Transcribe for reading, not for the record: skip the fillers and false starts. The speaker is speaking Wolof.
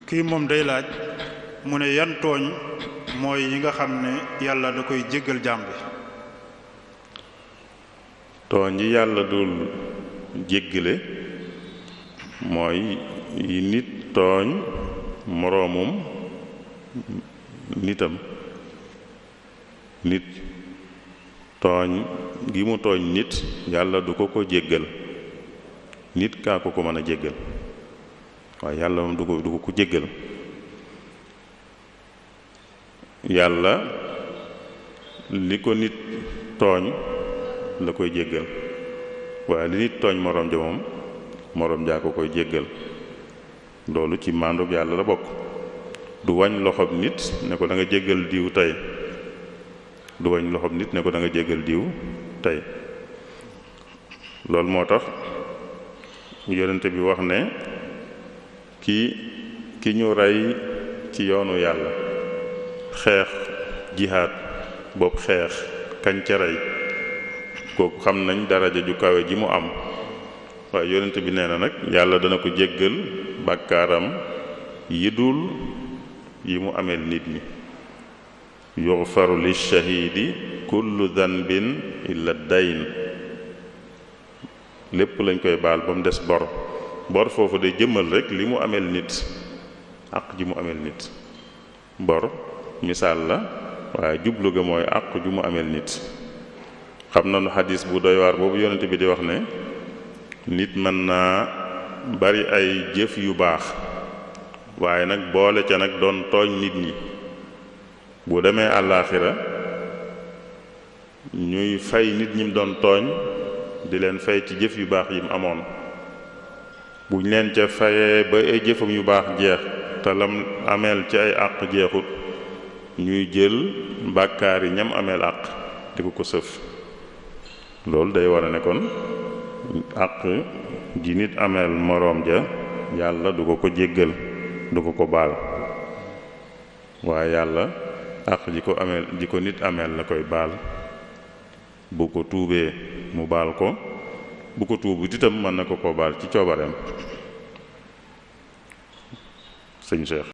kii moom day laaj mu ne yan tooñ mooy yi nga xam ne yàlla da koy jéggal jaam bi. tooñ yi yàlla dul jéggale mooy yi nit tooñ moroomum nitam. nit tooñ gi mu tooñ nit yàlla du ko ko jéggal, nit kaa ko mën a jéggal waaye yàlla moom du ko jéggal. yàlla li ko nit tooñ la koy jéggal waaye li nit tooñ moroom ja moom moroom jaa ko koy jéggal. loolu ci màndug yàlla la bokk. du wañ loxob nit ne ko da nga jéggal diw tey, du wañ loxob nit ne ko da nga jéggal diw tey. loolu moo tax yonente bi wax ne ki ñu rey ci yoonu yàlla xeex jihaad boobu xeex kañ ca rey kooku xam nañ daraja ju kawe ji mu am, waaye yonente bi nee na nag yàlla dana ko jéggal bàkkaaram yi dul yi mu ameel nit ñi. yughfaru lishahidi kullu danbin illa dayn. lépp lañ koy baal ba mu des bor foofu day jëmmal rek li mu ameel nit, àq ji mu ameel nit. bor misaal la waaye jublu ga mooy àq ju mu ameel nit. xam nañu xadis bu doy waar boobu yonent bi di wax ne nit mën naa bari ay jëf yu baax waaye nag boole ca nag doon tooñ nit ñi. bu demee àllaaxira ñuy fay nit ñi mu doon tooñ di leen fay ci jëf yu baax yi mu amoon. buñ leen ca fayee ba ay jëfam yu baax jeex te lam ameel ci ay àq jeexut ñuy jël bàkkaar yi ñam ameel àq di ko sëf. loolu day war a ne kon àq ji nit ameel moroom ja yàlla du ko jéggal, du ko baal, waaye yàlla àq ji ko nit ameel la koy baal. bu ko tuubee mu baal ko, bu ko tuubut itam mën na ko baal ci coobareem. sëñ Cheikh.